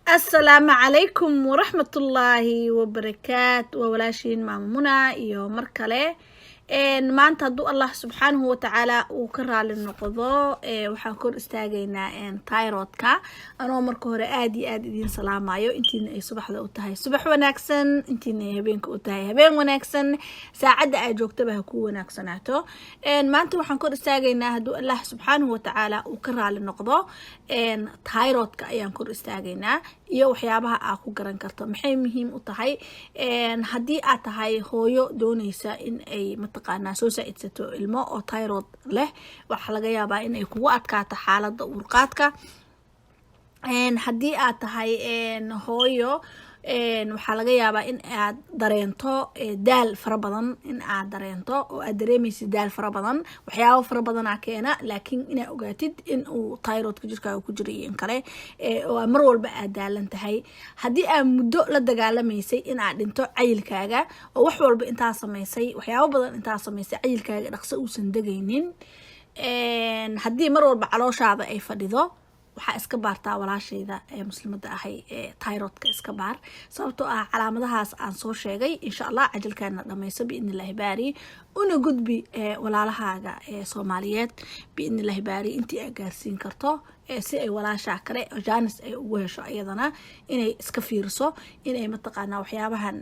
Asalaamu calaykum waraxmatullaahi wabarakaat. Waa walaashiin Maama Muna iyo mar kale. Maanta, hadduu Allah subxaanahu watacaala uu ka raali noqdo, waxaan kor istaagaynaa thyroidka. Anoo marka hore aada iyo aada idiin salaamayo, intiina ay subaxda u tahay subax wanaagsan, intiina ay habeenka u tahay habeen wanaagsan, saacadda aad joogtaba ha kuu wanaagsanaato. Maanta waxaan kor istaagaynaa, hadduu Allah subxaanahu watacaala uu ka raali noqdo, thyroidka ayaan kor istaagaynaa iyo waxyaabaha aad ku garan karto, maxay muhiim u tahay haddii aad tahay hooyo dooneysa in ay mataqaanaa soo saa-idsato ilmo oo thyroid leh. Waxaa laga yaabaa in ay kugu adkaato xaaladda uurqaadka. Haddii aad tahay hooyo, waxaa laga yaabaa in aad dareento daal fara badan, in aad dareento oo aad dareemeysid daal fara badan. Waxyaabo fara badanaa keena, laakiin inaa ogaatid in uu thyroidka jirkaaga ku jiro iyo in kale, oo mar walba aad daalan tahay. Haddii aad muddo la dagaalamaysay in aad dhinto cayilkaaga, oo wax walba intaa samaysay, waxyaabo badan intaa samaysay, cayilkaaga dhaqso uusan degaynin. Haddii mar walba calooshaada ay fadhido, waxaa iska baartaa, walaashayda ee muslimada ahay, ee thyroidka iska baar, sababtoo ah calaamadahaas aan soo sheegay. Insha Allah cajalkaana dhammayso biidni Illaahi baari, una gudbi walaalahaaga ee Soomaaliyeed biidni Illaahi baari intii aad gaarsiin karto, si ay walaashaa kale chance ay ugu hesho iyadana inay iska fiiriso inay mataqaanaa waxyaabahan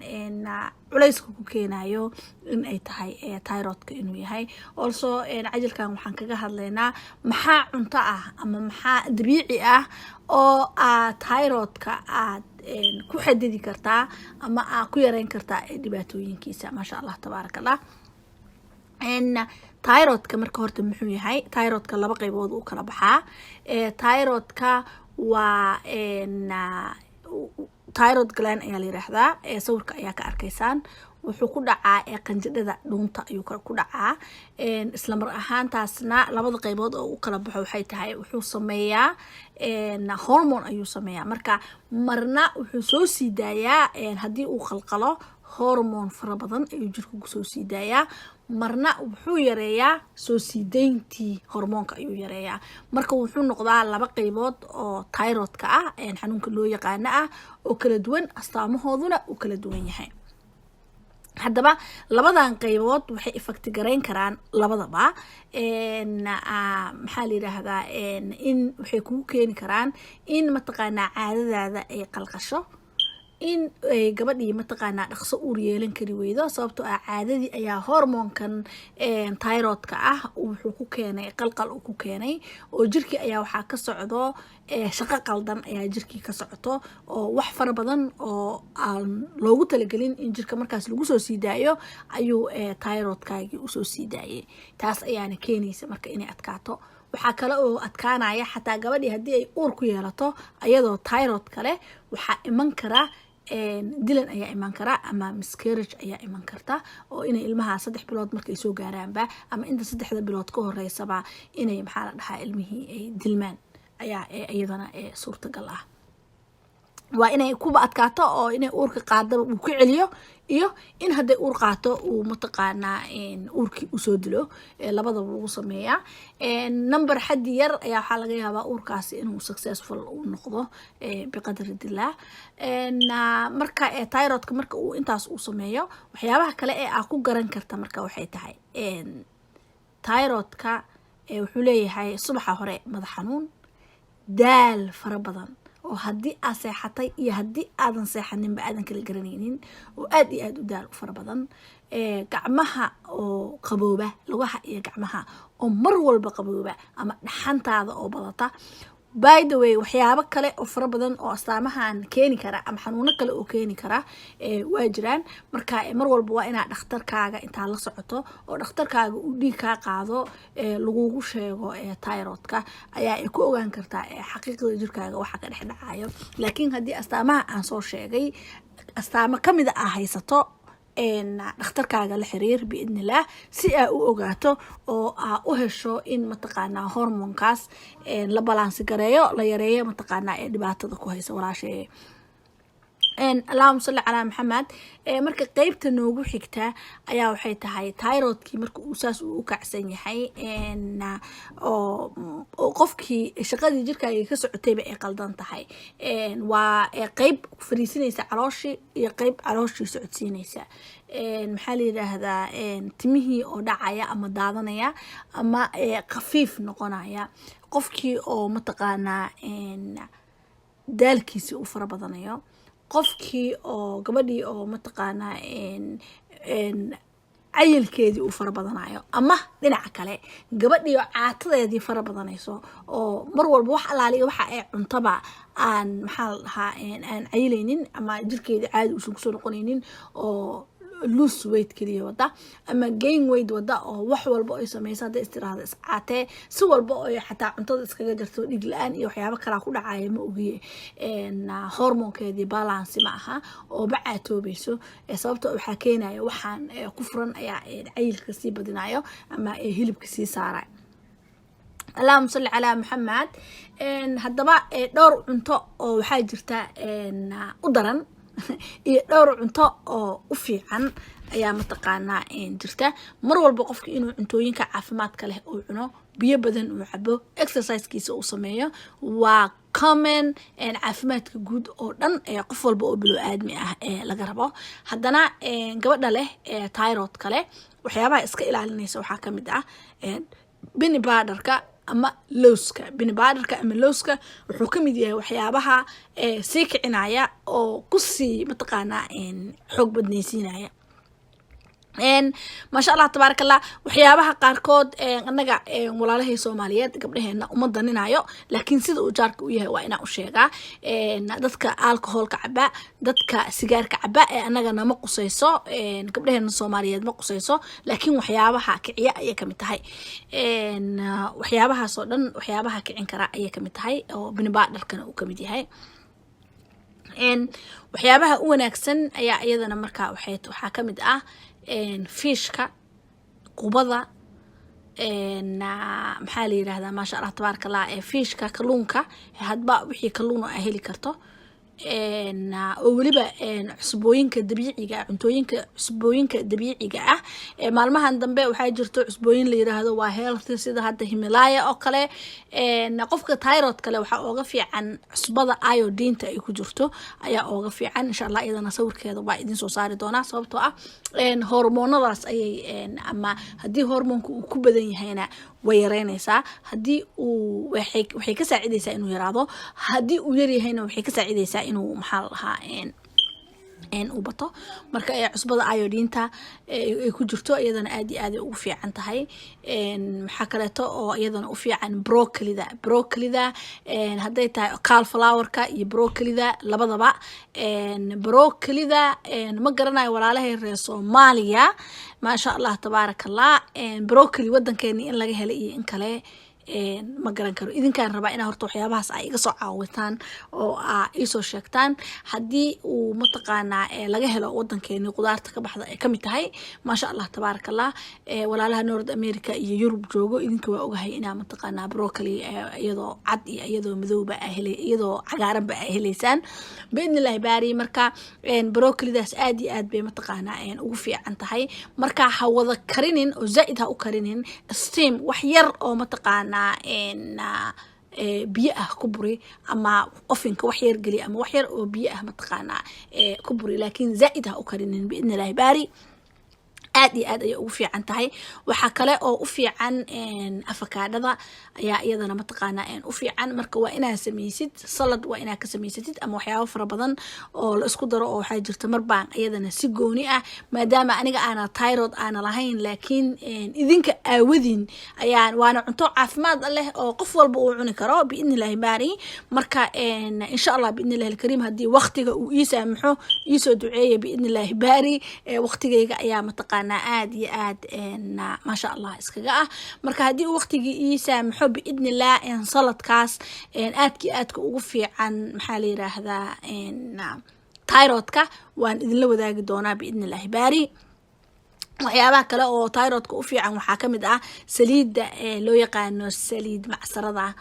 culayska ku keenayo in ay tahay thyroidka inuu yahay. Also, cajalkan waxaan kaga hadlaynaa maxaa cunto ah ama maxaa dabiici ah oo aad thyroidka aad ku xadidi kartaa ama aad ku yareyn kartaa dhibaatooyinkiisa. Maasha Allah, tabaaraka Allah. Thyroidka marka horta muxuu yahay? Thyroidka laba qeybood uu kala baxaa. Thyroidka waa thyroid gland ayaa la yiraahdaa. Sawirka ayaa ka arkaysaan. Wuxuu ku dhacaa qanjidhada dhuunta ayuu ku dhacaa. Isla mar ahaantaasna labada qeybood oo u kala baxo waxay tahay, wuxuu sameeyaa hormone ayuu sameeyaa. Marka marna wuxuu soo sii daayaa, haddii uu qalqalo, hormone fara badan ayuu jirka kusoo sii daayaa. Marna wuxuu yareeyaa soo sii dayntii hormoonka ayuu yareeyaa. Marka wuxuu noqdaa laba qeybood oo thyroidka ah, xanuunka loo yaqaano ah, oo kala duwan, astaamahooduna uu kala duwan yahay. Haddaba labadan qeybood waxay effect garayn karaan labadaba. Maxaa la yiraahdaa, in waxay kugu keeni karaan in mataqaanaa caadadaada ay qalqasho, in ay gabadhii mataqaanaa dhaqso uur yeelan kari weydo, sababtoo ah caadadii ayaa hormoonkan thyroidka ah wuxuu ku keenay qalqal uu ku keenay, oo jirkii ayaa waxaa ka socdo shaqo qaldan ayaa jirkii ka socoto, oo wax fara badan oo aan loogu talagelin in jirka markaas lagu soo sii daayo ayuu thyroidkaagii usoo sii daayay. Taas ayaana keenaysa marka inay adkaato. Waxaa kale oo adkaanaya, xataa gabadhii haddii ay uur ku yeelato ayadoo thyroid kale, waxaa iman kara dilan ayaa iman kara ama miscarriage ayaa iman karta, oo inay ilmaha 3 bilood markay soo gaaraanba ama inta 3da bilood ka horeysaba inay, maxaa la dhahaa, ilmihii ay dilmaan ayaa iyadana suurtagal ah. Waa inay kuba adkaato oo inay uurka qaadaba uu ku celiyo, iyo in hadday uur qaato uu mataqaanaa uurkii usoo dilo, labadaba lagu sameeyaa. Number xaddi yar ayaa waxaa laga yaabaa uurkaasi inuu successful uu noqdo biqadridillaah. Marka thyroidka marka uu intaas uu sameeyo, waxyaabaha kale ee aa ku garan karta marka waxay tahay, thyroidka wuxuu leeyahay subaxa hore madax xanuun, daal fara badan, oo haddii aad seexatay iyo haddii aadan seexaninba aadan kala garanaynin, oo aad iyo aad u daal u fara badan, gacmaha oo qabooba, lugaha iyo gacmaha oo mar walba qabooba, ama dhaxantaada oo badata. By the way, waxyaabo kale oo fara badan oo astaamahan keeni kara ama xanuuno kale oo keeni kara waa jiraan. Marka mar walba waa inaad dhakhtarkaaga intaa la socoto oo dhakhtarkaaga uu dhiig kaa qaado, lagugu sheego thyroidka, ayaa ay ku ogaan kartaa xaqiiqda jirkaaga waxa ka dhex dhacayo. Laakiin haddii astaamaha aan soo sheegay astaamo kamida aa haysato, dhakhtarkaaga la xiriir biidnillaah, si aa u ogaato oo aa u hesho in mataqaanaa hormonkaas la balance gareeyo, la yareeyo mataqaanaa ee dhibaatada ku haysa, walaasheeye. Allahuma salli calaa Maxamed. Marka qeybta noogu xigta ayaa waxay tahay thyroidkii. Marka uu saas uu u kacsan yahay oo qofkii shaqadii jirkaaga ka socotayba ay qaldan tahay, waa qeyb fariisinaysa calooshii iyo qeyb calooshii socodsiinaysa. Maxaa la yidhaahdaa, timihii oo dhacaya ama daadanaya ama khafiif noqonaya, qofkii oo mataqaanaa daalkiisii uu fara badanayo, qofkii oo gabadhii oo mataqaanaa cayilkeedii uu fara badanayo, ama dhinaca kale gabadhii oo caatadeedii fara badanayso oo mar walba wax alaaliya waxa ay cuntaba aan, maxaa la dhahaa, aan cayilaynin ama jirkeedii caadi uusan kusoo noqonaynin oo lose weight keliya wada ama gain weight wada, oo wax walba ay sameyso hadday istiraahdo iscaatee, si walba oo xataa cuntada iskaga jarto, dhiig la-aan iyo waxyaabo kalaa ku dhacaya, ma ogiye hormoonkeedii balance ma aha oo ma caatoobayso. Sababta waxaa keenaya waxaan ku furan ayaa cayilka sii badinayo ama hilibka sii saarayo. Allahuma salli calaa Maxamed. Haddaba dhowr cunto oo waxaa jirta u daran iyo dhowr cunto oo u fiican ayaa mataqaanaa jirta. Mar walba qofka inuu cuntooyinka caafimaadka leh uu cuno, biyo badan uu cabo, exercisekiisa uu sameeyo waa common caafimaadka guud oo dhan ee qof walba oo bilo aadmi ah ee laga rabo. Haddana gabadha leh thyroid kale waxyaabaha iska ilaalinaysa waxaa kamid ah peanut butterka ama lowska. Peanut butterka ama lowska wuxuu ka mid yahay waxyaabaha sii kicinaya oo kusii mataqaanaa xoog badnaysiinaya. Maasha Allah, tabaaraka Allah. Waxyaabaha qaarkood annaga walaalahay Soomaaliyeed gabdhaheena uma daninayo, laakiin sida uu jaarka u yahay waa inaan u sheegaa. Dadka alcoholka caba, dadka sigaarka caba ee annaga nama qusayso, gabdhaheena Soomaaliyeed ma qusayso, laakiin waxyaabaha kiciya ayay kamid tahay. Waxyaabahaas oo dhan waxyaabaha kicin kara ayay kamid tahay oo peanut butterkana uu kamid yahay. Waxyaabaha u wanaagsan ayaa iyadana marka waxaa kamid ah fishka, qubada, maxaa la yirahdaa, maasha Allah, tabaaraka Allah, fishka, kalluunka, hadba wixii kalluun oo aa heli karto, oo weliba cusbooyinka dabiiciga ah, cuntooyinka cusbooyinka dabiiciga ah. Maalmahan dambe waxaa jirto cusbooyin la yiraahdo waa healthy, sida hadda Himalaya oo kale. Qofka thyroid kale waxaa ooga fiican cusbada iodinta ay ku jirto ayaa ooga fiican, insha Allah. Iyadana sawirkeeda waa idin soo saari doonaa, sababtoo ah hormoonadaas ayay ama haddii hormoonka uu ku badan yahayna way yareynaysaa, haddii uu waxay ka saacidaysaa inuu yaraado, haddii uu yaryahayna waxay ka saacidaysaa inuu, maxaa la dhahaa, uu bato. Marka cusbada iodinta ay ku jirto iyadana aad iyo aad ay ugu fiican tahay. Maxaa kaleeto oo iyadana u fiican? Brocolida. Brocolida hadday tahay cauliflowerka iyo brocolida labadaba. Brocolida ma garanayo walaalahay reer Soomaaliya, maasha Allah, tabaaraka Allah, broccoli wadankeeni in laga helay iyo in kale ma garan karo. Idinkaan rabaa inaa horta waxyaabahaas ay iga soo caawitaan oo aa iisoo sheegtaan haddii uu mataqaanaa laga helo wadankeeni qudaarta ka baxda ay kamid tahay, maasha Allah, tabaaraka Allah. Walaalaha North America iyo Yurub joogo, idinka waa ogahay inaa mataqaanaa broccoli iyadoo cad iyo iyadoo madowba aa hele, iyadoo cagaaranba aa heleysaan, biidni Illahi baari. Marka broccolidaas aad iyo aad bay mataqaanaa ugu fiican tahay. Marka ha wada karinin oo zaaid ha u karinin, steam wax yar oo mataqaanaa biyo ah ku buri, ama ovenka wax yar geli, ama wax yar oo biyo ah mataqaanaa ku buri, laakiin zaaid ha u karinin, biidni Illahi baari. Aad iyo aad ayay ugu fiican tahay. Waxaa kale oo u fiican afakaadhada ayaa iyadana mataqaanaa u fiican. Marka waa inaad sameysid salad, waa inaad ka samaysatid ama waxyaabo fara badan oo la isku daro oo waxaa jirta. Marbaan iyadana si gooni ah, maadaama aniga aana thyroid aana lahayn, laakiin idinka aawadin ayaan, waana cunto caafimaad leh oo qof walba uu cuni karo, biidni Illahi baari. Marka insha Allah, biidni Illahi alkariim, haddii waqtiga uu ii saamaxo, iisoo duceeya, biidni Illahi baari. Waqtigayga ayaa mataqaana aad iyo aad, maasha Allah, iskaga ah. Marka haddii uu waqtigii ii saamaxo, biidni Illah, saladkaas aadki aadka ugu fiican, maxaa la yiraahdaa, thyroidka waan idinla wadaagi doonaa, biidni Illahi baari. Waxyaabaha kale oo thyroidka u fiican waxaa kamid ah saliidda loo yaqaano saliid macsarada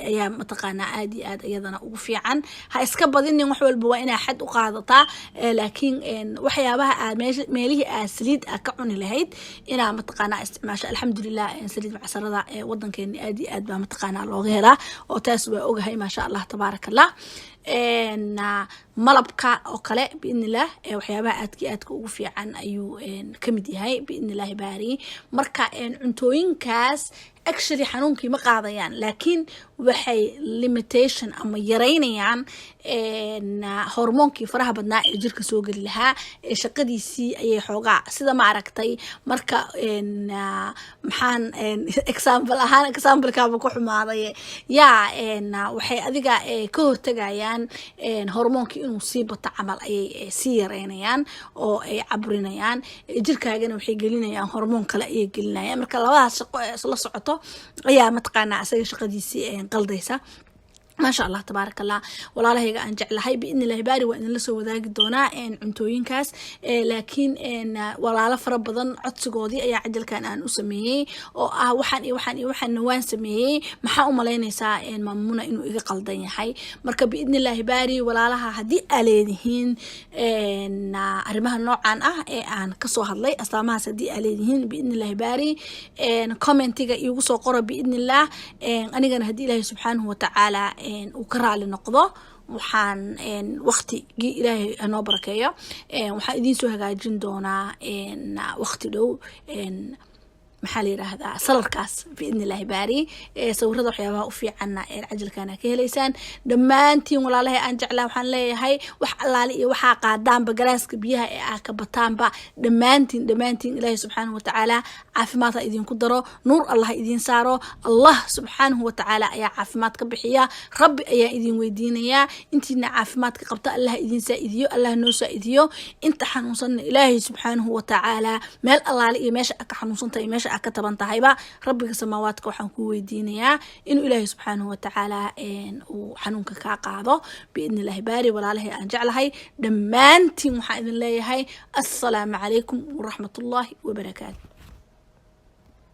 ayaa mataqaanaa aad iyo aad iyadana ugu fiican. Ha iska badinin, wax walba waa inaa xad u qaadataa, laakiin waxyaabaha aad meelihii aad saliid aad ka cuni lahayd inaa mataqaanaa isticmaasho. Alxamdulilah, saliid macsarada wadankeena aad iyo aad baa mataqaanaa looga helaa, oo taas waa ogahay, maasha Allah, tabaaraka Allah. Malabka oo kale, biidnillaah, waxyaabaha aadka aadka ugu fiican ayuu kamid yahay, biidnillahi baari. Marka cuntooyinkaas actually xanuunkii ma qaadayaan, laakiin waxay limitation ama yareynayaan hormoonkii faraha badnaa ee jirka soo geli lahaa ee shaqadiisii ayay xoogaa sida ma aragtay. Marka maxaan example ahaan, examplekaaba ku xumaaday yaa, waxay adiga ka hortagayaan hormoonkii inuu sii bato camal ayay sii yareynayaan oo ay caburinayaan. Jirkaagana waxay gelinayaan hormoon kale ayay gelinayaan. Marka labadaas shaqo ee isla socoto ayaa mataqaanaa isaga shaqadiisii qaldaysa. Maasha Allah, tabaaraka Allah. Walaalahayga aan jeclahay, biidni illahi baari, waa idinla soo wadaagi doonaa cuntooyinkaas, laakiin walaalo fara badan codsigoodii ayaa cajalkan aan u sameeyey oo ah waxaan iyo waxaan iyo waxaanna waan sameeyey, maxaa u malaynaysaa maamuna inuu iga qaldan yahay? Marka biidni illaahi baari, walaalaha, haddii aa leedihiin arrimaha noocan ah ee aan kasoo hadlay, astaamahaas haddii aa leedihiin, biidni illahi baari, commentiga iigu soo qoro, biidni illah. Anigana haddii Ilaahi subxaanahu watacaala uu ka raali noqdo, waxaan waqtigii Ilaahay hanoo barakeeyo, waxaan idiin soo hagaajin doonaa waqti dhow, maxaa la yiraahdaa, salarkaas, biidni illahi baari. Sawirada waxyaabaha u fiicanna cajalkana ka helaysaan dhammaantiin. Walaalahay aan jeclaa, waxaan leeyahay wax allaale iyo waxaa qaadaanba, galaaska biyaha ee aa ka bataanba, dhammaantiin dhammaantiin Ilaahay subxaanahu watacaala caafimaad ha idinku daro, nuur Allah ha idiin saaro. Allah subxaanahu watacaala ayaa caafimaad ka bixiya. Rabbi ayaa idin weydiinayaa, intiina caafimaadka qabta Allah idin saa-idiyo, Allah noo saa-idiyo. Inta xanuunsanna Ilaahay subxaanahu watacaala meel allaale iyo meesha aa ka xanuunsantahay, meesha aa ka taban tahayba, Rabbiga samaawaadka waxaan kuu weydiinayaa inuu Ilaahay subxaanahu watacaala uu xanuunka kaa qaado, biidni illahi baari. Walaalahay aan jeclahay dhammaantiin, waxaan idin leeyahay assalaamu calaykum waraxmatullaahi wabarakaatu.